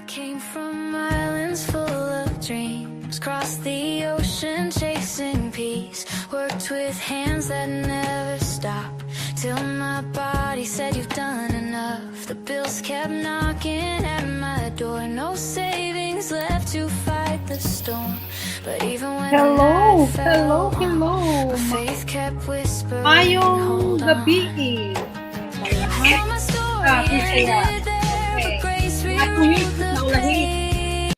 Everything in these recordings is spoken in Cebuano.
Came from islands full of dreams, crossed the ocean chasing peace, worked with hands that never stop, till my body said, "You've done enough." The bills kept knocking at my door, no savings left to fight the storm. But even when the Hello, night hello, fell, hello. my faith kept whispering, Maayong "Hold on." gabi. Well, my story Ah, Bisaya. Ended there, but grace Atong rewrote music the naulahi. Page.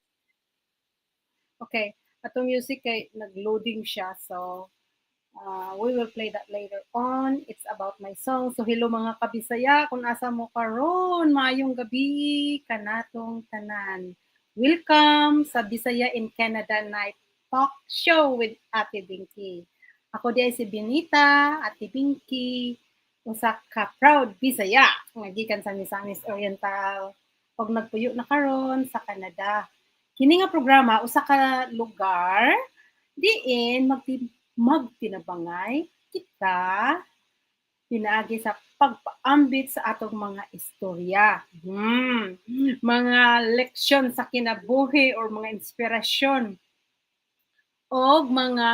Okay, atong music kay nag-loading siya, so we will play that later on. It's about my song. So hello, mga kabisaya, kung asa mo karon, maayong gabi kanatong tanan. Welcome sa Bisaya in Canada Night Talk Show with Ate Binky. Ako diay si Benita, Ate Binky, usa ka proud Bisaya nga gikan sa Misamis Oriental ug nagpuyo na karon sa Canada. Kini nga programa usa ka lugar diin magtinabangay kita pinaagi sa pagpaambit sa atong mga istorya. Mga leksyon sa kinabuhi or mga inspirasyon og mga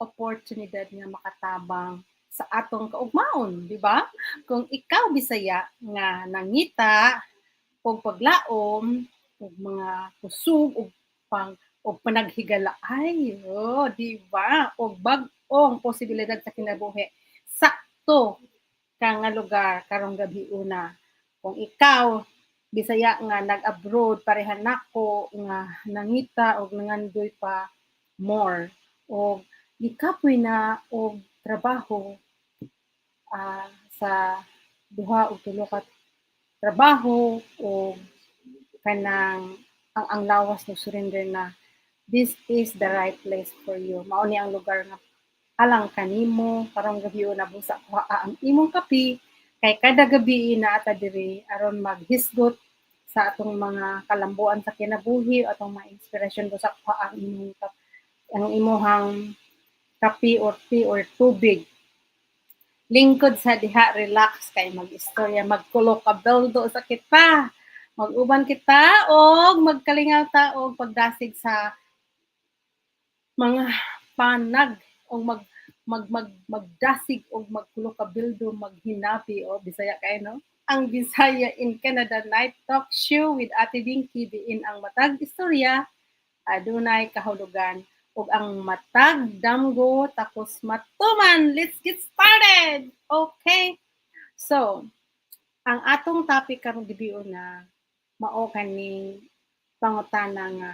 oportunidad nga makatabang sa atong kaugmaon, di ba? Kung ikaw Bisaya nga nangita og paglaom og mga kusog og pang og panaghigala, ay, oh, di ba? Og bag-ong posibilidad sa kinabuhi. Sakto ka nga lugar karong gabi una. Kung ikaw Bisaya nga nag-abroad pareha nako nga nangita og nangandoy pa more og gikapoy na og trabaho sa duha o tulo ka trabaho o kanang ang lawas no surrender na, this is the right place for you. Mao ni ang lugar nga alang kanimo karong gabi na. Busa kuha ang imong kape kay kada gabi naa ta diri aron maghisgot sa atong mga kalambuan sa kinabuhi, atong mga inspirasyon. Busa kuha ang imuhang kape or tea or tubig. Lingkod sa diha, relax kay mag-istorya, magkulo kabeldo sa kita. Mag-uban kita og magkalingaw ta og pagdasig sa mga panag o mag mag mag magdasig og magkulo kabildo, maghinabi o Bisaya kay, no? Ang Bisaya in Canada Night Talk Show with Ate Binky, diin ang matag istorya adunay kahulugan ug ang matag damgo takos matuman. Let's get started. Okay, so ang atong topic karong gabi na mao kaning pangutana nga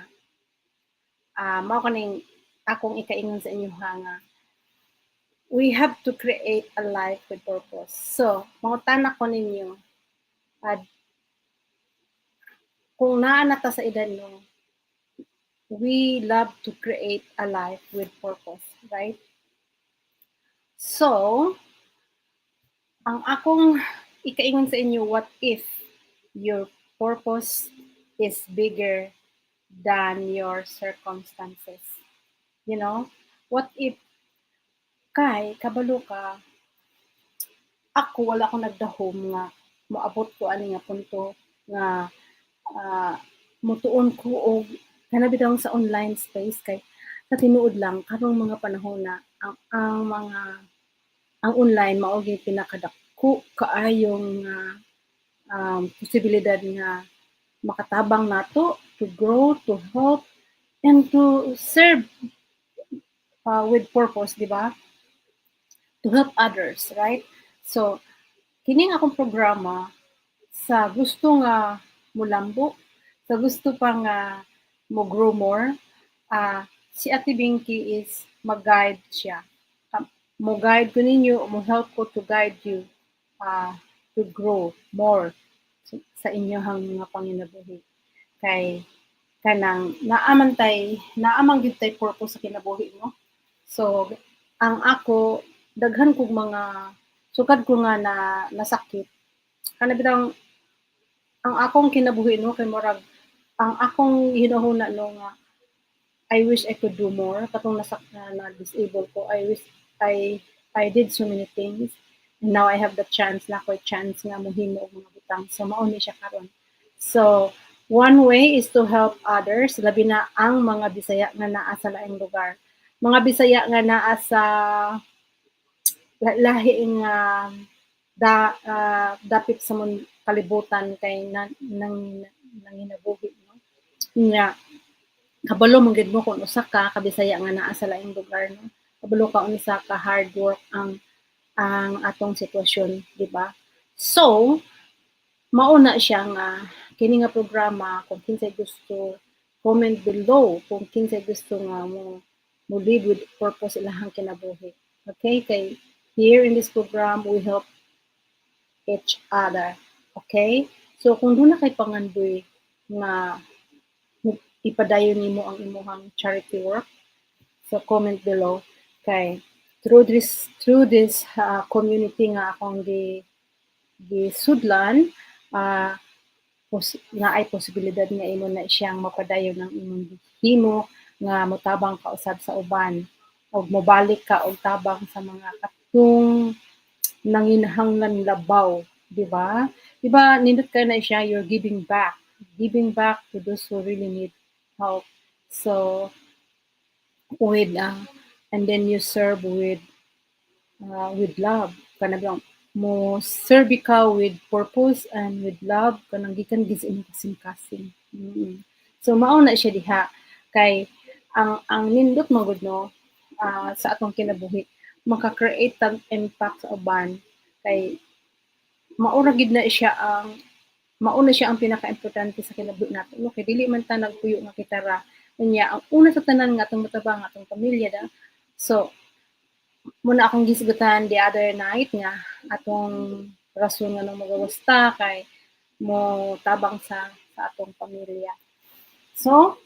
mao kaning akong ikaingon sa inyo ha, nga we have to create a life with purpose. So, mangutana ko ninyo, kung naa na ta sa edad, no, we love to create a life with purpose, right? So, ang akong ikaingon sa inyo, what if your purpose is bigger than your circumstances? What if kay kabalo ka, ako wala akong nagdahom nga moabot ko ani nga punto nga mutuon ko og kana bitaw sa online space, kay sa tinuod lang, karong mga panahon na ang mga ang online mao gyud pinakadako kaayong nga posibilidad nga makatabang nato to grow, to help, and to serve with purpose, di ba? To help others, right? So, kining akong programa sa gusto nga mulambo, sa gusto pa nga mo grow more, si Ate Binky is mag-guide siya. Mo guide ko ninyo, mo help ko to guide you to grow more sa inyong mga panginabuhi. Kay kanang naaman gyud tay purpose sa kinabuhi, no? So, ang ako, daghan kog mga sukad ko nga na nasakit. Kana bitang ang akong kinabuhi, no, kay murag ang akong hinahuna, no, nga I wish I could do more katong nasak na disable ko. I wish I did so many things, and now I have the chance na ako'y chance nga mohimo og mga butang. So mao ni siya karon. So One way is to help others, labi na ang mga Bisaya nga naa sa laing lugar. Mga Bisaya nga naa sa lahi nga dapit sa kalibutan kay na, nang nanginabuhi, no? Nya kabalo man gid mo kung usa ka ka Bisaya nga naa sa laing lugar, no? Kabalo ka unsa ka hard work ang atong sitwasyon, di ba? So mauna siya nga kini nga programa, kung kinsay gusto, comment below kung kinsay gusto nga mo live with purpose ilahang kinabuhi. Okay, kay here in this program we help each other. Okay? So kung duna kay pangandoy nga ipadayon nimo ang imuhang charity work, so comment below kay through this community nga akong gi gisudlan, naay posibilidad nga imo na siyang mapadayon ng imong himo nga motabang ka usab sa uban og mobalik ka og tabang sa mga katong nanginahanglan labaw, di ba? Di ba nindot ka na siya, you're giving back to those who really need help. So with and then you serve with love, kanang mo serve ka with purpose and with love, kanang gikan gid sa imong kasing-kasing. So mao na siya diha kay ang nindot magud, no, sa atong kinabuhi maka-create tag impact sa uban kay mao na siya ang pinaka-importante sa kinabuhi nato, no? Kay dili man ta nagpuyo nga kita ra. Unya ang una sa tanan nga atong motabang, atong pamilya da. So mao na akong gisgutan the other night nga atong rason nga nang magawas ta kay mo tabang sa atong pamilya. So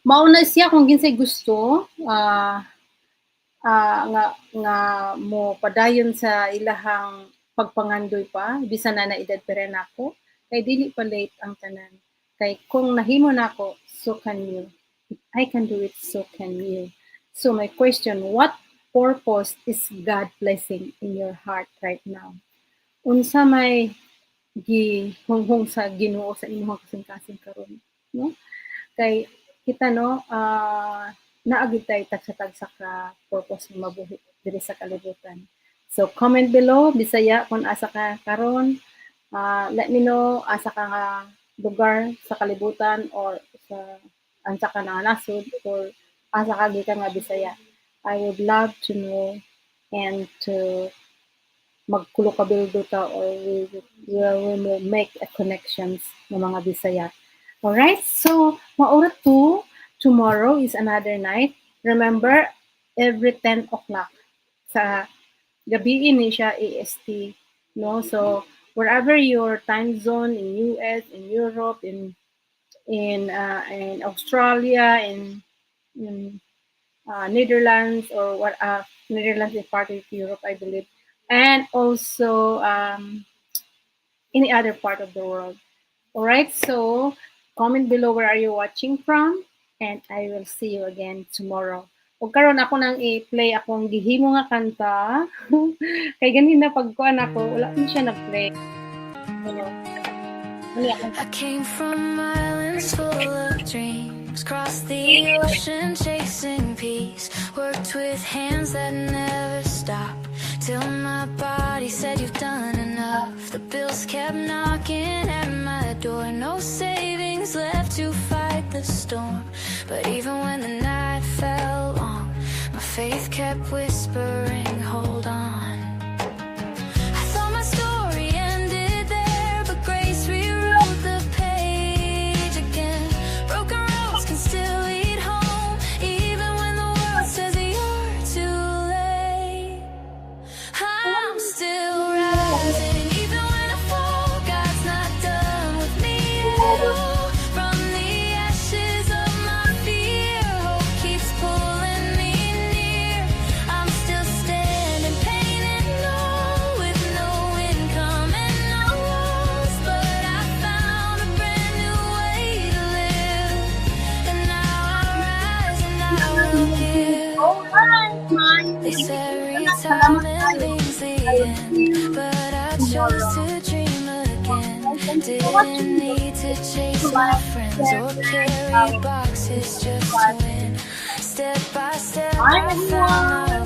mao na siya, kung kinsay gusto nga mo padayon sa ilahang pagpangandoy pa bisan na na edad pero nako kay dili pa late ang tanan, kay kung nahimo nako, so can you. If I can do it, so can you. So my question: what purpose is God placing in your heart right now? Unsa may gihunghong sa Ginoo sa imong kasing-kasing karon, no? Kay kita, no, naa gyud tay tagsa-tagsa ka purpose nga mabuhi diri sa kalibutan. So comment below, Bisaya, kung asa ka karon. Let me know asa ka nga lugar sa kalibutan or sa asa ka nga nasod or asa ka gikan nga Bisaya. I would love to know and to magkulo-kabildo ta or we will make a connections ng mga Bisaya. Alright, so mao ra to. Tomorrow is another night. Remember, every 10 o'clock sa gabi ni siya AST, no? So wherever your time zone, in US, in Europe, in Australia, in Netherlands or what, Netherlands is part of Europe, I believe, and also any other part of the world. All right, so comment below where are you watching from and I will see you again tomorrow. Ug karon ako nang i-play akong gihimo nga kanta. Kay ganina pagkuan ako, wala ni siya nag-play. So, mali akong I came from islands full of dreams, crossed the ocean chasing peace, worked with hands that never stop, till my body said, "You've done enough." The bills kept knocking at my door, no savings left to fight the storm. But even when the night felt long, my faith kept whispering, "Hold on." I thought my story ended there, but grace rewrote the page again. Broken roads can still lead home, even when the world says you're too late. I'm still rising, even when I fall. God's not done with me at all. From the ashes of my fear, hope keeps pulling me near. I'm still standing, pain and all, with no income and no walls. But I found a brand new way to live, and now I rise and I will give. They said retirement means the end, but I chose to dream again. Didn't watching. Didn't need to chase my Like, friends share, or and carry boxes just to win. Step by step, Bye, I found my everyone.